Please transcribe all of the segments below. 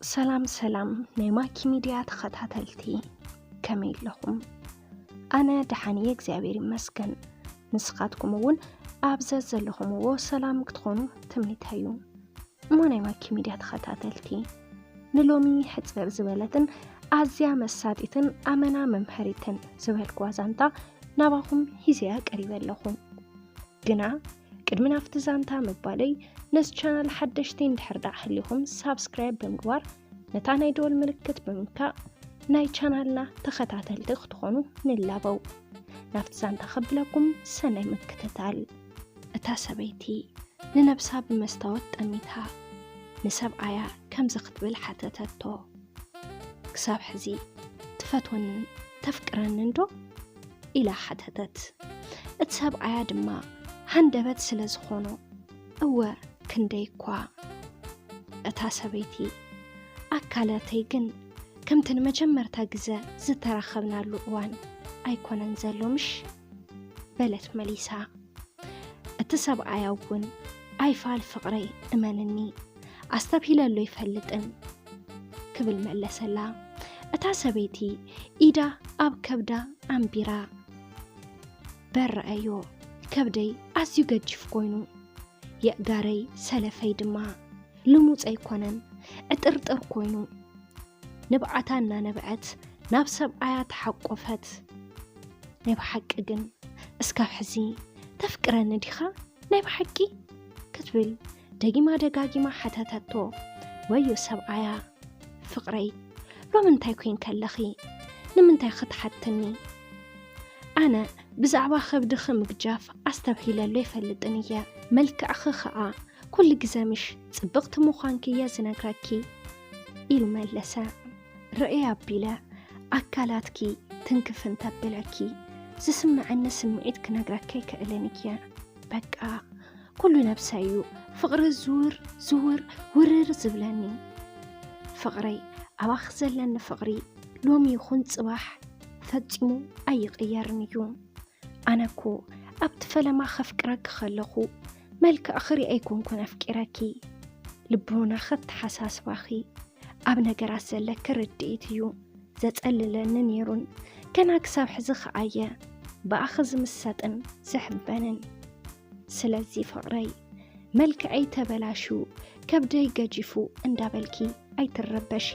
ሰላም ሰላም ናይ ማኪ ሚድያ ተኸታተልቲ፣ ከመይ ኣለኹም? ኣነ ደሓን እየ እግዚኣብሔር ይመስገን። ንስኻትኩም እውን ኣብ ዘዘለኹምዎ ሰላም ክትኾኑ ትምኒተይ እዩ። እሞ ናይ ማኪ ሚድያ ተኸታተልቲ፣ ንሎሚ ሕጽር ዝበለትን ኣዝያ መሳጢትን ኣመና መምሀሪትን ዝበልኩዋ ዛንታ ናባኹም ሂዘያ ቀሪበ ኣለኹ። ግና ቅድሚ ናብቲ ዛንታ ምባለይ፣ ነዚ ቻናል ሓደሽቲ እንድሕር ደኣ ህሊኹም ሳብስክራይብ ብምግባር ነታ ናይ ደወል ምልክት ብምንካእ ናይ ቻናልና ተኸታተልቲ ክትኾኑ ንላበው። ናብቲ ዛንታ ከብለኩም ሰናይ ምክትታል። እታ ሰበይቲ ንነብሳ ብመስታወት ጠሚታ ንሰብኣያ ከምዚ ክትብል ሓተተቶ። ክሳብ ሕዚ ትፈትወንን ተፍቅረንን ዶ? ኢላ ሓተተት። እቲ ሰብኣያ ድማ ሃንደበት ስለ ዝኾኖ፣ እወ ክንደይ እኳ። እታ ሰበይቲ፣ ኣካላተይ ግን ከምቲ ንመጀመርታ ግዘ ዝተራኸብናሉ እዋን ኣይኮነን ዘሎ ምሽ? በለት መሊሳ። እቲ ሰብኣያ እውን፣ ኣይፋል ፍቕረይ እመንኒ፣ ኣስተብሂለሉ ኣይፈልጥን ክብል መለሰላ። እታ ሰበይቲ ኢዳ ኣብ ከብዳ ኣንቢራ፣ በረኣዮ፣ ከብደይ ኣዝዩ ገጂፍ ኮይኑ፣ የእጋረይ ሰለፈይ ድማ ልሙፅ ኣይኮነን፣ ዕጥርጥር ኮይኑ። ንብዓታ እናነብዐት ናብ ሰብኣያ ተሓቆፈት። ናይ ብሓቂ ግን እስካብ ሕዚ ተፍቅረኒ ዲኻ ናይ ብሓቂ? ክትብል ደጊማ ደጋጊማ ሓተተቶ። ወዮ ሰብኣያ፣ ፍቕረይ፣ ሎሚ እንታይ ኮይንኪ ኣለኺ? ንምንታይ ክትሓትኒ? ኣነ ብዛዕባ ከብድኺ ምግጃፍ ኣስተብሂለሉ ኣይፈልጥን እየ። መልክዕኺ ኸኣ ኩሉ ግዘ ምሽ ጽብቕቲ ምዃንኪ እየ ዝነግረኪ፣ ኢሉ መለሰ። ርእይ ኣቢለ ኣካላትኪ ትንክፍ እንተብለኪ፣ ዝስምዐኒ ስምዒት ክነግረኪ ኣይክእልን እየ። በቃ ኩሉ ነብሰይ እዩ ፍቕሪ ዝውር ዝውር ውርር ዝብለኒ። ፍቕረይ፣ ኣባኺ ዘለኒ ፍቕሪ ሎሚ ይኹን ጽባሕ ፈጺሙ ኣይቕየርን እዩ። ኣነ እኮ ኣብቲ ፈለማ ከፍቅረኪ ከለኹ፣ መልክዕኺ ርእየ ኣይኮንኩን ኣፍቂረኪ። ልቦናኺ፣ ኣተሓሳስባኺ፣ ኣብ ነገራት ዘለኪ ርድኢት እዩ ዘጸልለኒ ነይሩን፣ ገና ክሳብ ሕዚ ከኣየ ብኣኺ ዝምሰጥን ዝሕበንን። ስለዚ ፍቕረይ፣ መልክዐይ ተበላሹ፣ ከብደይ ገጂፉ እንዳበልኪ ኣይትረበሺ።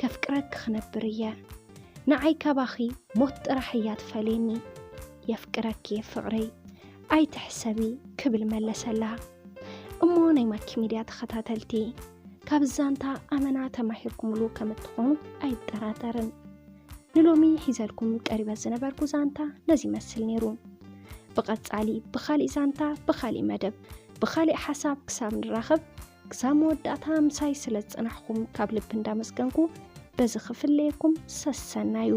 ከፍቅረኪ ክነብር እየ። ንዓይ ካባኺ ሞት ጥራሕ እያ ትፈልየኒ። የፍቅረኪ እየ ፍቕረይ፣ ኣይትሕሰቢ፣ ክብል መለሰላ። እሞ ናይ ማኪ ሚድያ ተኸታተልቲ፣ ካብ ዛንታ ኣመና ተማሂርኩምሉ ከም እትኾኑ ኣይጠራጠርን። ንሎሚ ሒዘልኩም ቀሪበ ዝነበርኩ ዛንታ ነዚ ይመስል ነይሩ። ብቐጻሊ ብኻሊእ ዛንታ፣ ብኻሊእ መደብ፣ ብኻሊእ ሓሳብ ክሳብ ንራኸብ፣ ክሳብ መወዳእታ ምሳይ ስለ ዝጸናሕኩም ካብ ልቢ እንዳመስገንኩ፣ በዚ ክፍለየኩም ሰሰናዩ።